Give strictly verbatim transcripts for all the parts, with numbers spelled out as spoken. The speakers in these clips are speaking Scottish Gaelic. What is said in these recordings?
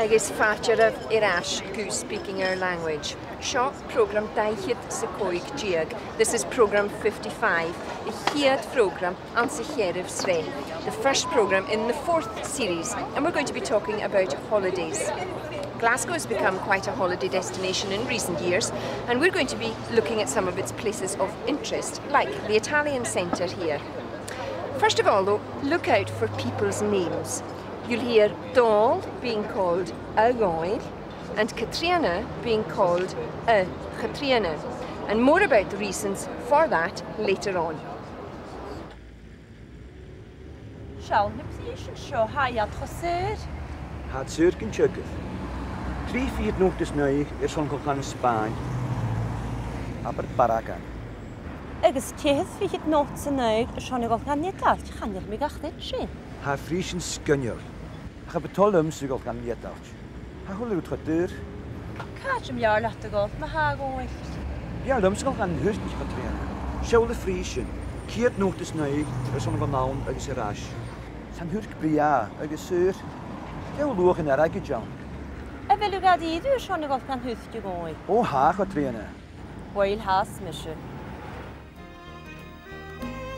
Agus fàilte oirbh air ais gu Speaking Our Language. Seo prògram dà fhichead 's a còig deug. This is programme fifty-five, a' chiad phrògram anns a' cheathramh sreath, the first programme in the fourth series, and we're going to be talking about holidays. Glasgow has become quite a holiday destination in recent years, and we're going to be looking at some of its places of interest, like the Italian Centre here. First of all, though, look out for people's names. You'll hear Dòmhnall being called a Dhòmhnaill and Catrìona being called a Chatrìona, and more about the reasons for that later on. Seall na prìsean seo, tha iad cho saor. Tha iad saor gun teagamh. Trì fichead not is naoi airson a dhol dhan Spàinn. Abair barrachd. Agus ceithir fichead not 's a naoi airson a dhol dhan Eadailt, chan eil mi ga chreidsinn. Tha prìsean sgoinneil. Ach cha bu toil leamsa a dhol dhan Eadailt. Tha a h-uile rud cho daor. Càit am b' fheàrr leat a dhol, ma-thà, a Dhòmhnaill? B' fheàrr leamsa a dhol dhan Tuirc, a Chatrìona. Seall na prìsean. Ceud not is naoi airson a dhol ann agus air ais. 'S an Tuirc brèagha agus saor. Dè tha luach an airgid ann? A bheil thu ga dhìth airson a dhol dhan Tuirc, a Dhòmhnaill? O, tha, a Chatrìona. Uill, tha mise.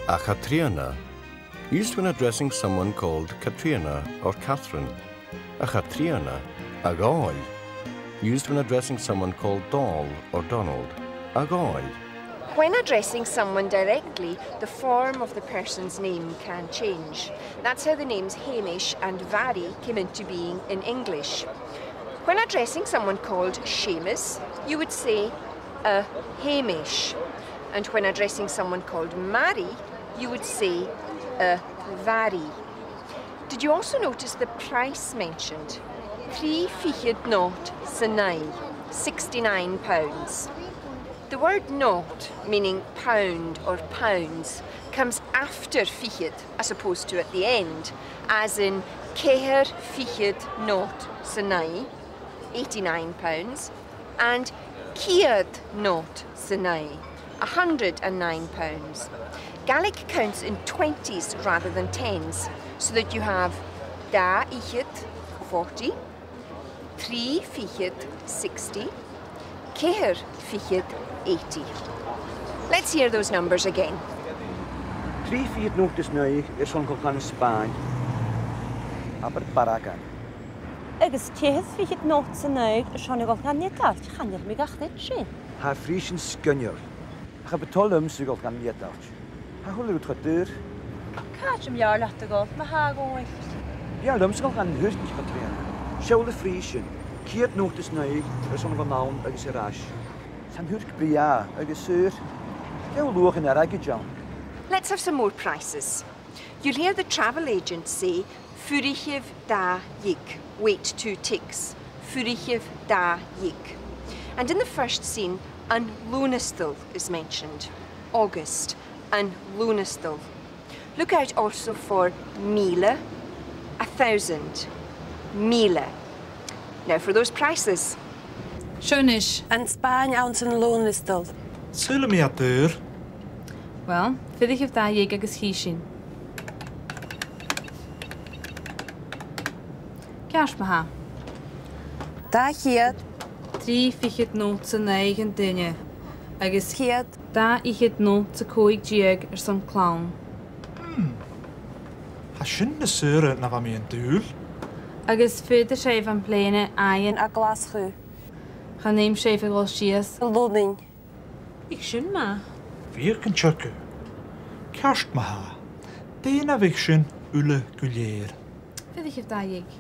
A Chatrìona, used when addressing someone called Catrìona or Catherine. A Chatrìona, a Dhòmhnaill, used when addressing someone called Dòmhnall or Donald. A Dhòmhnaill. When addressing someone directly, the form of the person's name can change. That's how the names Hamish and Vary came into being in English. When addressing someone called Seumas, you would say, a Hamish. And when addressing someone called Mary, you would say, a Mhary. Did you also notice the price mentioned? Trì fichead not 's a naoi, sixty-nine pounds. The word not, meaning pound or pounds, comes after fichead as opposed to at the end, as in ceithir fichead not 's a naoi, eighty-nine pounds, and ceud not 's a naoi, a hundred and nine pounds. Gaelic counts in twenties rather than tens, so that you have dà fhichead, forty, trì fichead, sixty, ceithir fichead, eighty. Let's hear those numbers again. Trì fichead not is naoi airson a dhol dhan Spàinn. Abair barrachd. Agus ceithir fichead not 's a naoi airson a dhol dhan Eadailt, chan eil mi ga chreidsinn. Tha prìsean sgoinneil. Ach cha bu toil leamsa a dhol dhan Eadailt. Tha a h-uile rud cho daor. Càit am b' fheàrr leat a dhol, ma-thà, a Dhòmhnaill? B' fheàrr leamsa a dhol dhan Tuirc, a Chatrìona. Seall na prìsean. Ceud not is naoi airson a dhol ann agus air ais. 'S an Tuirc brèagha agus saor. Dè tha luach an airgid ann? Let's have some more prices. You'll hear the travel agent say, fuirichibh dà dhiog, wait two ticks, fuirichibh dà dhiog. And in the first scene, an Lùnastal is mentioned. August, an Lùnastal. Look out also for mìle, a thousand, mìle. Now for those prices. Seo a-nis. An Spàinn anns an Lùnastal. Saoilidh mi a tha daor. Uill, fuirichibh dà dhiog agus chì sinn. Ceart ma-thà. Dà cheud. Trì fichead not 's a naoi gun duine. Agus ceud. Dà fhichead not 's a còig deug airson clann. Hmm. Tha sin nas saoire na bha mi an dùil. Agus faodaidh sibh am plèana fhaighinn a Ghlaschu. Chan fheum sibh a dhol sìos. A Lunnainn. Bhiodh sin math. Bhiodh gun teagamh. Ceart ma-thà. Dè na bhiodh sin uile gu lèir? Fuirichibh dà dhiog.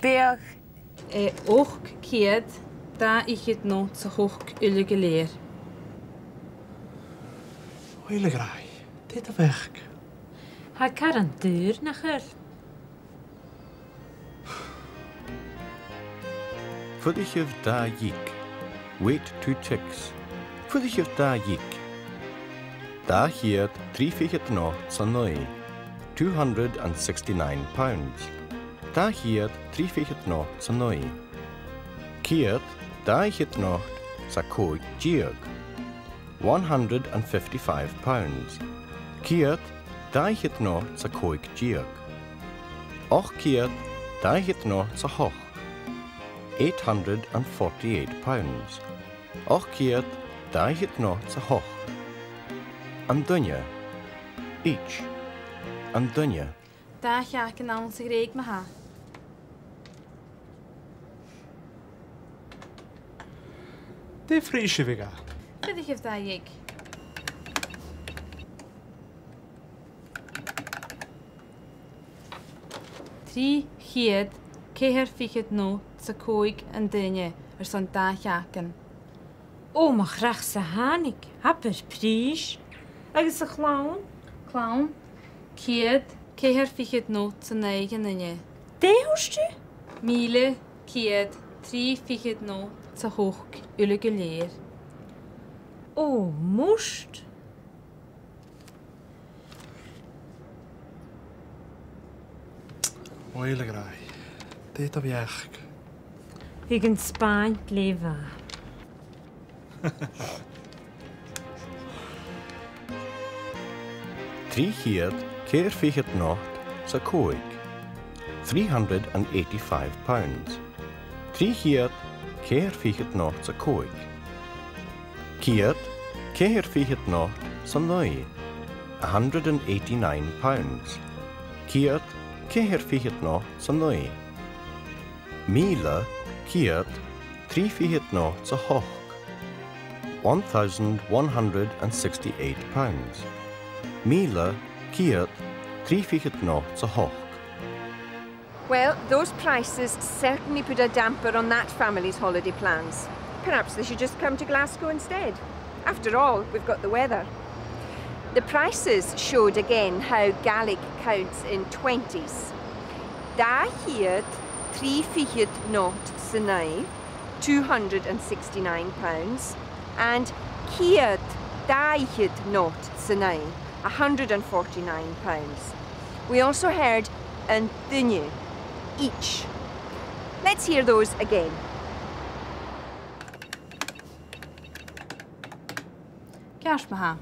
Bhiodh. Eh, ochd ceud, dà fhichead not 's a h-ochd uile gu lèir. Uill, a ghràidh, dè do bheachd? Tha e car daor, nach eil? Fuirichibh dà dhiog. Wait two ticks. Fuirichibh dà dhiog. Dà cheud, trì fichead not 's a naoi. Two hundred and sixty-nine pounds. Dà cheud, trì fichead not 's a naoi. Ceud, dà fhichead not 's a còig deug. One hundred and fifty-five pounds. Ceud, dà fhichead not 's a còig deug. Ochd ceud dà fhichead not 's a h-ochd. Eight hundred and forty-eight pounds. Ochd ceud dà fhichead not 's a h-ochd. An duine. Each. An duine. Dà sheacan anns a' Ghrèig, ma-thà. Dè a' phrìs a bhiodh e? Fichead 's a dhà dheug. Trì cheud ceithir fichead not 's a còig an duine airson dà sheacan. Ò, mo chreach-sa thàinig, abair prìs. Agus a' chlann? Clann, ceud ceithir fichead not 's a naoi an duine. Dè thuirt thu? Mìle ceud trì fichead not 's a h-ochd uile gu lèir. Ò, murt. Uill, a ghràidh, dè do bheachd? Bhiodh an Spàinn glè mhath. Trì cheud ceithir fichead not 's a còig. Three hundred and eighty-five pounds. Trì cheud ceithir fichead not 's a còig. Ceud ceithir fichead not 's a naoi. A hundred and eighty-nine pounds. Ceud ceithir fichead not 's a naoi. Mìle ceud trì fichead not 's a h-ochd. One thousand one hundred and sixty-eight pounds. Mìle ceud trì fichead not 's a h-ochd. Well, those prices certainly put a damper on that family's holiday plans. Perhaps they should just come to Glasgow instead. After all, we've got the weather. The prices showed again how Gaelic counts in twenties. Dà cheud trì fichead not 's a naoi, two hundred and sixty-nine pounds, and ceud dà fhichead not 's a naoi, a hundred and forty-nine pounds. We also heard an duine, each. Let's hear those again. Ceart ma-thà.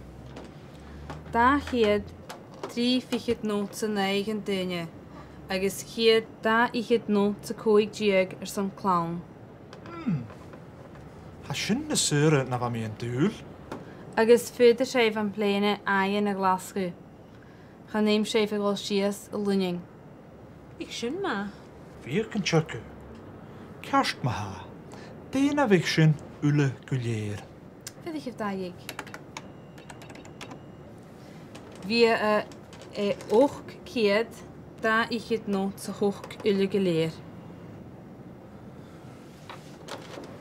Dà cheud trì fichead not 's a naoi an duine, agus ceud dà fhichead not 's a còig deug airson clann. Hmm. Tha sin nas saoire na bha mi an dùil. Agus faodaidh sibh am plèana fhaighinn a Ghlaschu. Chan fheum sibh a dhol sìos a Lunnainn. Bhiodh sin math. Bhiodh, an tig thu. Ceart ma-thà. Dè na bhiodh sin uile gu lèir? Fichead 's a dhà dheug. Bhiodh e, eh, ochd ceud dà fhichead not 's a h-ochd uile gu lèir.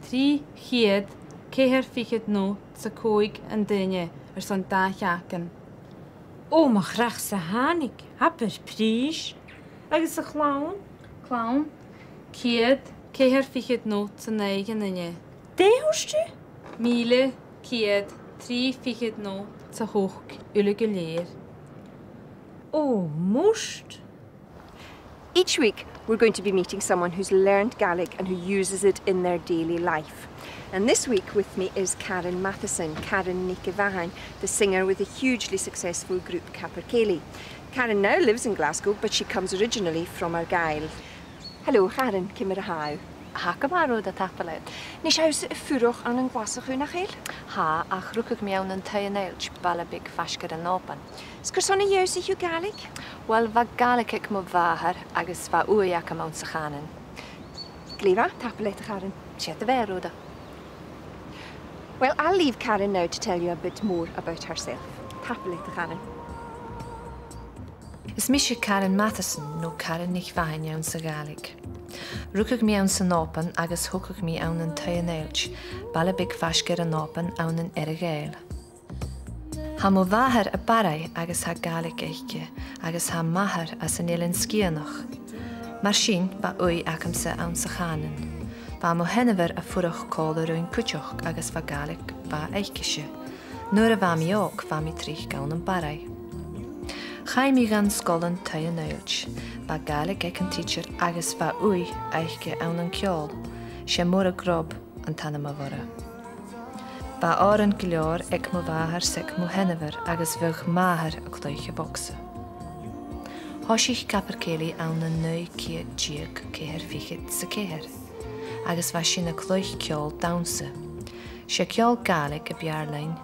Trì cheud ceithir fichead not 's a còig an duine airson dà sheacan. Ò, mo chreach-sa thàinig, abair prìs. Agus a' chlann? Clann, ceud ceithir fichead not 's a naoi an duine. Dè thuirt thu? Mìle ceud trì fichead not 's a h-ochd uile gu lèir. Ò, murt. Each week, we're going to be meeting someone who's learned Gaelic and who uses it in their daily life. And this week with me is Karen Matheson, Karen NicMhathain, the singer with the hugely successful group Capercaillie. Karen now lives in Glasgow, but she comes originally from Argyll. Hello, Karen, ciamar a tha thu? Tha gu math, Rhoda, tapadh leat. Nis, tha thusa a' fuireach ann an Glaschu, nach eil? Tha, ach rugadh mi ann an Taigh an Uillt, baile beag faisg air an Òban. 'S carson a dh'ionnsaich thu Gàidhlig? Uill, bha Gàidhlig aig mo mhàthair agus bha ùidh agam anns a' chànan. Glè mhath, tapadh leat, a Charain. 'S e do bheatha, Rhoda. Well, I'll leave Karen now to tell you a bit more about herself. Tapadh leat, a Charain. Is mise Karen Matheson, no Karen NicMhathain anns a' Ghàidhlig. Rugadh mi anns an Òban agus thogadh mi ann an Taigh an Uillt, baile beag faisg air an Òban ann an Earra-Ghàidheal. Tha mo mhàthair à Barraigh agus tha Gàidhlig aice, agus tha m' athair às an Eilean Sgitheanach. Mar sin, bha ùidh agamsa anns a' chànan. Bha mo sheanmhair a' fuireach còmhla rinn cuideachd agus bha Gàidhlig mhath aicese. Nuair a bha mi òg, bha mi tric ann am Barraigh. Chaidh mi dhan sgoil an Taigh an Uillt. Bha Gàidhlig aig an tidsear agus bha ùidh aice ann an ceòl. 'S e Mòrag Rob an t-ainm a bh' oirre. Bha òran gu leòr aig mo mhàthair 's aig mo sheanmhair agus bhiodh m' athair a' cluich a' bhogsa. Thoisigh Capercaillie ann an naoi ceud deug ceithir fichead 's a ceithir, agus bha sinn a' cluich ceòl dannsa. 'S e ceòl Gàidhlig a b' fheàrr leinn,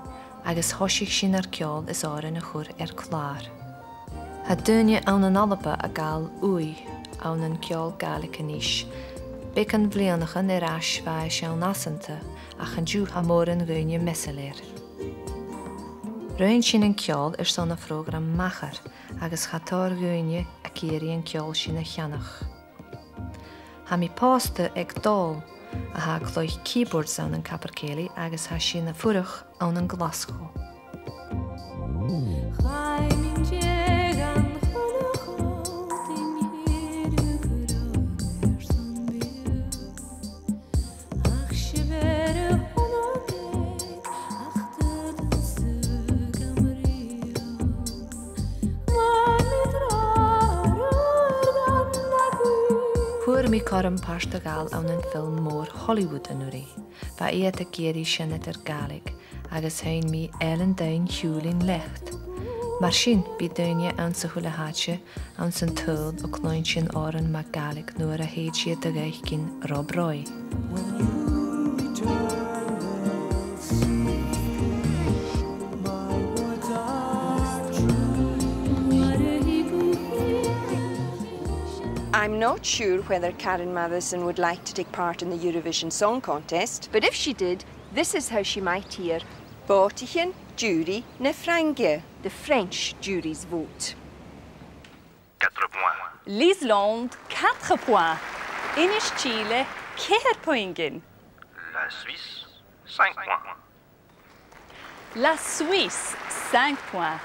agus thòisich sinn ar ceòl is òrain a chur air clàr. Tha daoine ann an Alba a' gabhail ùidh ann an ceòl Gàidhlig a-nis, beagan bhliadhnaichean air ais bha e seann fhasanta, ach an-diugh tha mòran dhaoine measail air. Rinn sinn an ceòl airson a' phrògram Machair, agus cha tòir dhaoine ag iarraidh an ceòl sin a cheannach. Tha mi pòsta aig Dòmhnall, a tha a' cluich keyboards ann an Capercaillie agus tha sinn a' fuireach ann an Glaschu. Fhuair mi cothrom pàirt a ghabhail ann am film mòr Hollywood an-uiridh. Bha iad ag iarraidh seinneadair Gàidhlig, agus sheinn mi Ellen Downs' Siùbhlainn Leat. Mar sin, bidh daoine anns a h-uile h-àite anns an t-saoghal a' cluinntinn òran mu Ghàidhlig nuair a thèid iad a dh'fhaicinn Rob Roy. I'm not sure whether Karen Matheson would like to take part in the Eurovision Song Contest, but if she did, this is how she might hear bhòtaichean diùraidh na Frainge, the French jury's vote. Quatre points. L'Islande, quatre points. Inis Cìle, ceithir puingean. La Suisse, cinq points. La Suisse, cinq points.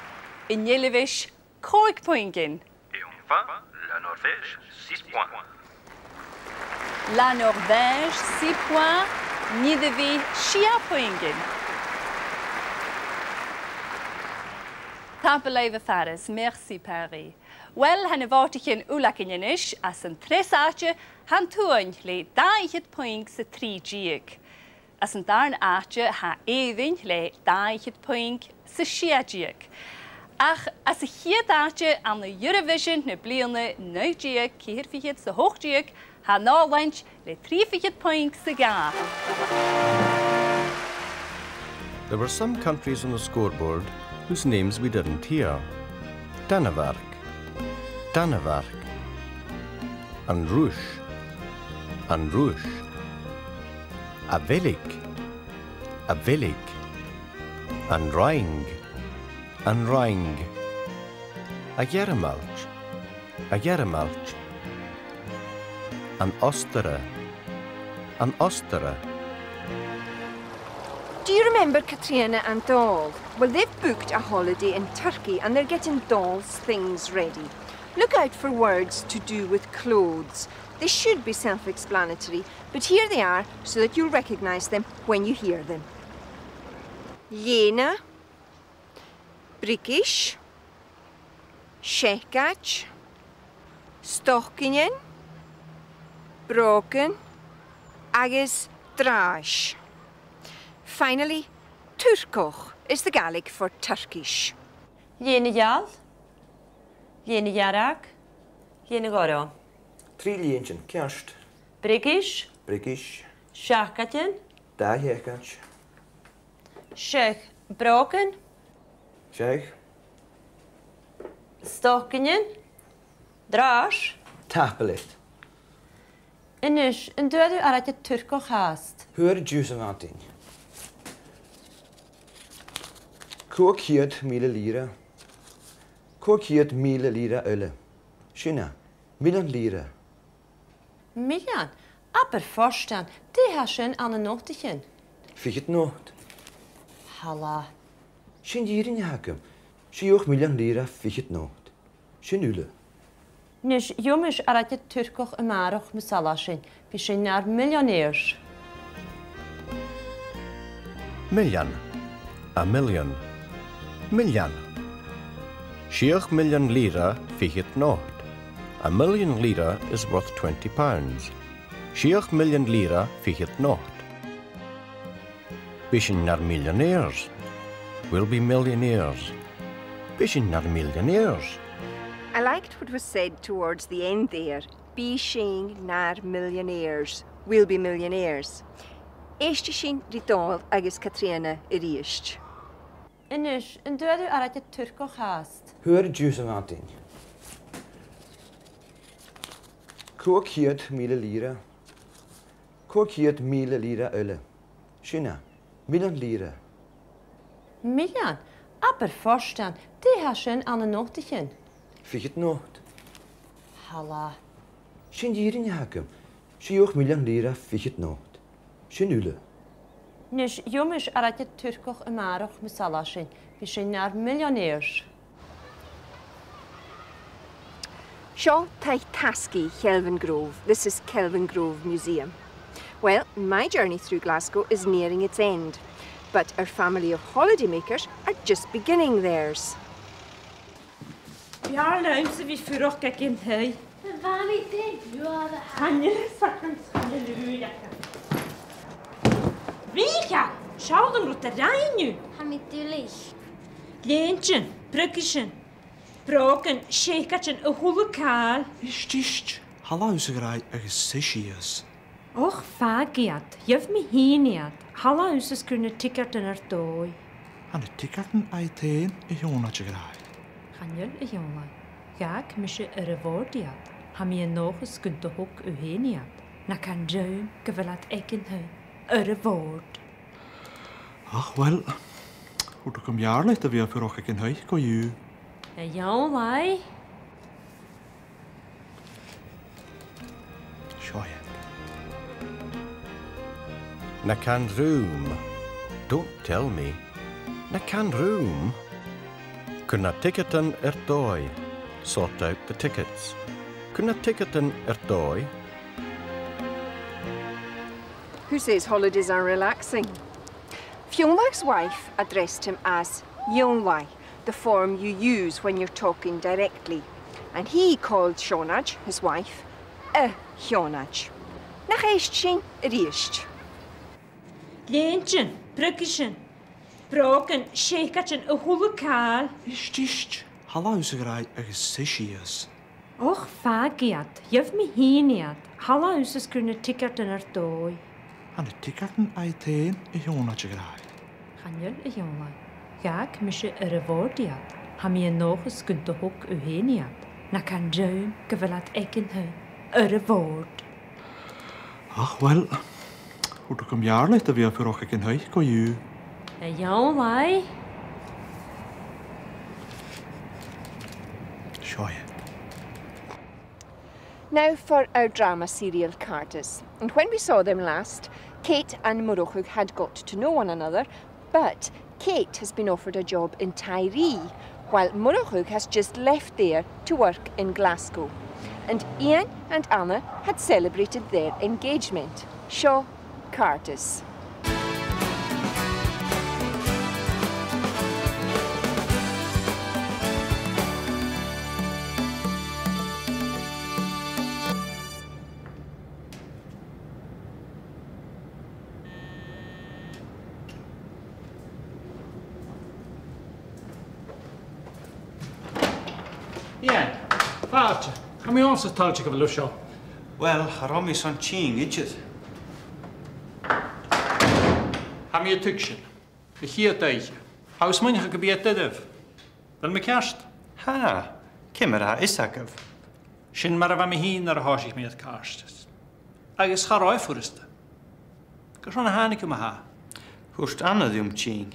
An Eilbheis, còig puingean. Et enfin, la Norvège, six points. La Norvège, six points. Nidherbhaidh, sia puingean. Tapadh leibh, a Pharis. Merci, Paris. Uill, tha na bhòtaichean uile againn a-nis. Anns an treas àite, tha an t-Suain le dà fhichead puing 's a trì deug. Anns an dàrna àite, tha Èirinn le dà fhichead puing 's a sia deug. Ach anns a' chiad àite ann an Eurovision na bliadhna naoi deug ceithir fichead 's a h-ochd deug, tha an Òlaind le trì fichead puing 's a dhà. There were some countries on the scoreboard whose names we didn't hear. Danmhairg. Danmhairg. An Ruis. An Ruis. A' Bheilg. A' Bheilg. An Fhraing. An Fhraing. A' Ghearmailt. A' Ghearmailt. An Ostaire. An Ostaire. Do you remember Catrìona and Dòmhnall? Well, they've booked a holiday in Turkey and they're getting Dòmhnall's things ready. Look out for words to do with clothes. They should be self-explanatory, but here they are so that you'll recognise them when you hear them. Lèine, briogais, seacaid, stocainnean, brògan agus drathais. Finally, Turcach is the Gaelic for Turkish. Lèine gheal, lèine dhearg, lèine ghorm. Trì lèintean, ceart. Briogais. Briogais. Seacaidean. Dà sheacaid. Seadh, brògan. Seadh. Stocainnean. Drathais. Tapadh leat. A-nis, an d' fhuair thu airgead Turcach fhathast? Fhuair, an-diugh sa mhadainn. Còig ceud mìle lìre. Còig ceud mìle lìre eile. Sin e. Millean lìre. Millean? Abair fortan, dè tha sin ann an notaichean? Fichead not. Thalla. Sin dìreach a th' agam. Sia millean lìre fichead not. Sin uile. Nis, gheibh mise airgead Turcach a-màireach mus fhalbh sinn. Bidh sinn nar millionaires. Millean. A million. Millean. Sia millean lìre fichead not. A million lira is worth twenty pounds. Sia millean lira fichead not. Bidh sinn nar millionaires. We'll be millionaires. Bidh sinn nar millionaires. I like What was said towards the end there, bidh sinn nar millionaires, we'll be millionaires. Èistidh sinn ri Dòmhnall agus Catrìona a-rithist. A-nis, an d' fhuair thu àraid Turcach fhathast? Fhuair, dhusa mhadainn. Còig ceud mìle lira. Còig ceud mìle lira eile. Sin e. Millean lira. Millean? Abair fortan, dè tha sin ann an notaichean? Fichead not. Thalla. Sin dìreach a th' agam. Sia-deug millean lira fichead not. Sin uile. Nis, gheibh mise àraid Turcach a-màireach mus fhalbh sinn. Bidh sinn nar millionaires. Seo taigh-tasgaidh Kelvingrove. This is Kelvingrove Museum. Well, my journey through Glasgow is nearing its end, but our family of holidaymakers are just beginning theirs. B' fheàrr leamsa a bhith a' fuireach aig an taigh. Bha mi deiseil. Chan eil fhios agam, chan eil fhios agam. Rìgh, seall an rud a rinn thu. Tha mi duilich. Lèintean, briogaisean, brògan, seacaidean, a h-uile càil. Ist, ist. Thalla thusa, a ghràidh, agus suidh sìos. Och, fàg iad, gheibh mi fhìn iad. Thalla thusa 's cuir na tiogadan air dòigh. Tha na tiogadan agad fhèin, a Sheonaid, a ghràidh. Chan eil, a Sheonaid. Dh'fhàg mise air a' bhòrd iad. Tha mi an dòchas gun do thog thu fhèin iad. Na can rium gu bheil iad aig an taigh. Air a' bhòrd. Ach, uill, thuirt thu gum b' fheàrr leat a bhith a' fuireach aig an taigh co-dhiù. A Sheonaid. Seo iad. Na can rium. Don't tell me. Na can rium. Cuir na tiogadan air dòigh. Sort out the tickets. Cuir na tiogadan air dòigh. Who says holidays are relaxing? Fionnlagh wife addressed him as Fhionnlagh, the form you use when you're talking directly, and he called Seonaid, his wife, a Sheonaid. Nach èist sinn a-rithist. Lèintean, briogaisean, brògan, seacaidean, a h-uile càil. Ist, ist, thalla thusa, a ghràidh, agus suidh sìos. Och, fàg iad, gheibh mi fhìn iad. Thalla thusa 's cuir na tiogadan air dòigh. Tha na tiogadan agad fhèin, a Sheonaid, a ghràidh. Chan eil, a Sheonaid. Dh'fhàg mise air a' bhòrd iad. Tha mi an dòchas gun do thog thu fhèin iad. Na can rium gu bheil iad aig an taigh. Air a' bhòrd. Ach, uill, thuirt thu gum b' fheàrr leat a bhith a' fuireach aig an taigh co-dhiù. A Sheonaid. Seo iad. Now for our drama serial Càirdeas. And when we saw them last, Kate and Murchadh had got to know one another, but Kate has been offered a job in Tiree, while Murchadh has just left there to work in Glasgow. And Iain and Anna had celebrated their engagement. Seo Càirdeas. Iain, fàilte. Tha mi uabhasach toilichte gu bheil thu seo. Uill, cha robh mi son tighinn idir. Tha mi a' tuigsinn. A' chiad oidhche. Tha thu a' smaoineachadh gum bi e doirbh. A bheil mi ceart? Tha. Ciamar a tha fios agaibh? Sin mar a bha mi fhìn nuair a thòisich mi air Càirdeas. Agus cha robh e furasta. Carson a thàinig thu ma-thà? Thuirt Anna rium tighinn.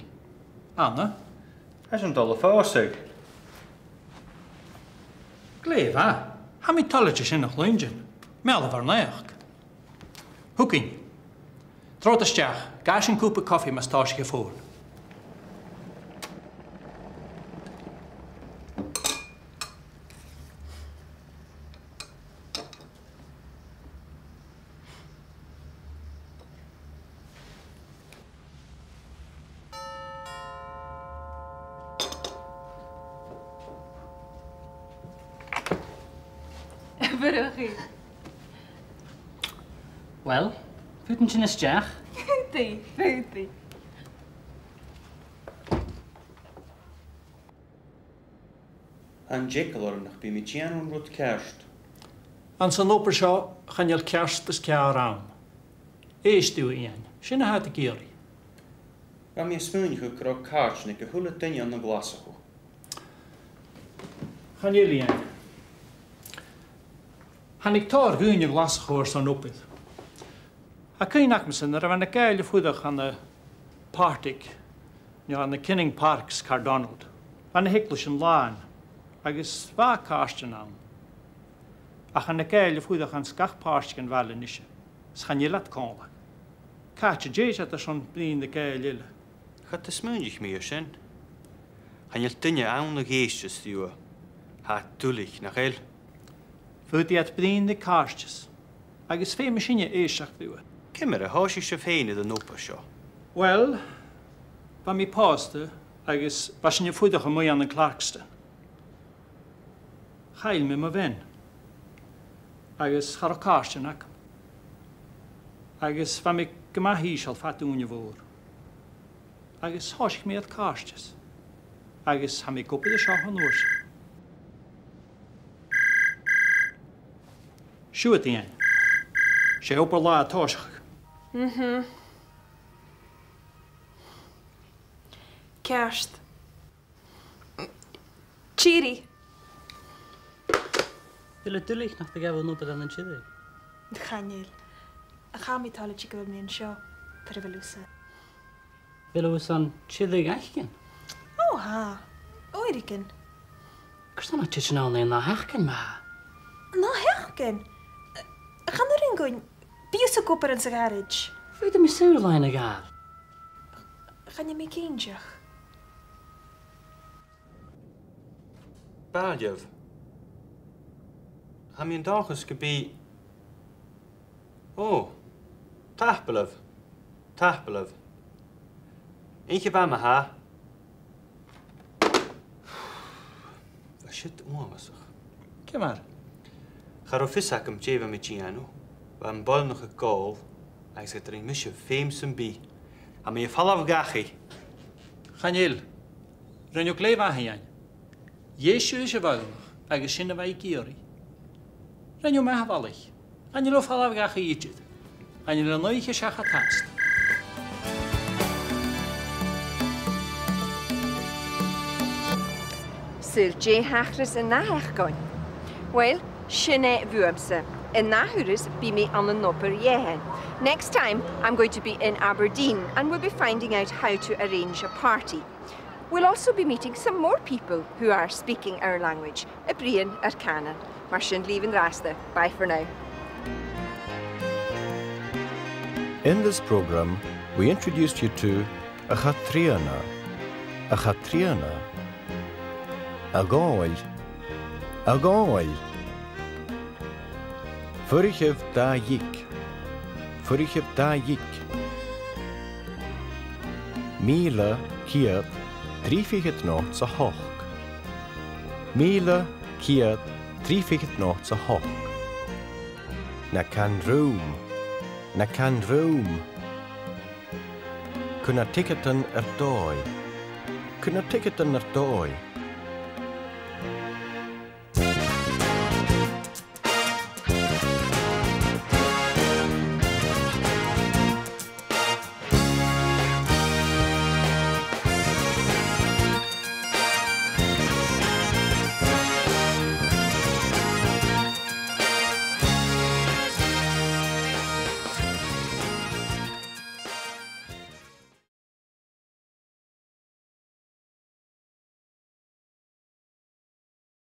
Anna? Tha i a' dol a phòsadh. Glè mhath. Tha mi toilichte sin a chluinntinn. Meal do bhur n-aochd. Thugainn. Trobhad a-steach. Gabhaidh sinn cupa cofaidh mus tòisich am fòn. A Mhurchaidh. Uill, faodaidh sinn a-steach. Faodaidh, faodaidh. An t-eagal oirbh nach bi mi a' dèanamh an rud ceart? Anns an obair seo, chan eil ceart is ceàrr ann. Èist, a Iain, sin a tha iad ag iarraidh. Bha mi a' smaoineachadh gun robh càirdean aig a h-uile duine ann an Glaschu. Chan eil, Iain. Thàinig tòrr dhaoine a Ghlaschu airson obair. Tha cuimhne agamsa nuair a bha na Gàidheil a' fuireach ann am pàrtaig, no ann an Kinning Parks, Cardonald. Bha na h-eaglaisean làn, agus bha càirdean ann. Ach tha na Gàidheil a' fuireach anns gach pàirt dhen bhaile a-nise, is chan eil iad còmhla. Càit an tèid iad airson bruidhinn ri Gàidheil eile? Cha do smaoinich mi air sin. Chan eil duine ann a dh'èisteas riutha. Tha iad duilich, nach eil? Faodaidh iad bruidhinn ri càirdeas, agus feumaidh sinne èisteachd riutha. Ciamar a thòisich sibh fhèin air an obair seo? Uill, bha mi pòsta agus bha sinn a' fuireach a-muigh ann an Clarkston. Chaill mi mo bhean, agus cha robh càirdean agam. Agus bha mi gu math ìosal fad ùine mhòr. Agus thòisich mi air càirdeas. Agus tha mi ag obair an seo an uair sin. Siuthad, Iain. 'S e obair latha a tha a' tòiseachadh. Mhm. Ceart. Tìoraidh. A bheil thu duilich nach do ghabh thu an obair ann an Tiriodh? Chan eil. Ach tha mi toilichte gu bheil mi an seo, far a bheil thusa. A bheil thu airson Tiriodh fhaicinn? Ò, tha. Uaireigin. Carson nach tèid sinn ann aon latha-sheachdain, ma-thà? Latha-sheachdain? Chan urrainn dhuinn. Bidh thusa ag obair anns a' gharaids. Faodaidh mi saor-làithean a ghabhail. Chan eil mi cinnteach. B' àill leibh. Tha mi an dòchas gum bi... Ò, tapadh leibh. Tapadh leibh. Oidhche mhath ma-thà. Bha siud uabhasach. Ciamar? Cha robh fios agam dè bha mi a' dèanamh. Bha am boireannach ag òl, agus cha do rinn mise feum sam bith. Tha mi a' falbh dhachaigh. Chan eil. Rinn thu glè mhath, Iain. Dh'èist thu ris a' bhoireannach, agus sin a bha e ag iarraidh. Rinn thu math, a bhalaich. Chan eil thu a' falbh dhachaigh idir. Chan eil an oidhche seachad fhathast. Saoil dè thachras an ath-sheachdain? Uill, sin e bhuamsa. An ath thuras bidh mi ann an obair dheth. Next time, I'm going to be in Aberdeen and we'll be finding out how to arrange a party. We'll also be meeting some more people who are speaking our language, a' bruidhinn ar cànan. Mar sin leibh an-dràsta. Bye for now. In this programme, we introduced you to a' Chatrìona, a' Chatrìona, a' Ghàidheal, a' Ghàidheal. Fuirichibh dà dhiog. Fuirichibh dà dhiog. Mìle ceud trì fichead not a h-ochd. Mìle ceud trì fichead not a h-ochd. Na can rùm. Na can rùm. Cuir na tiogadan air dòigh. Cuir na tiogadan air dòigh.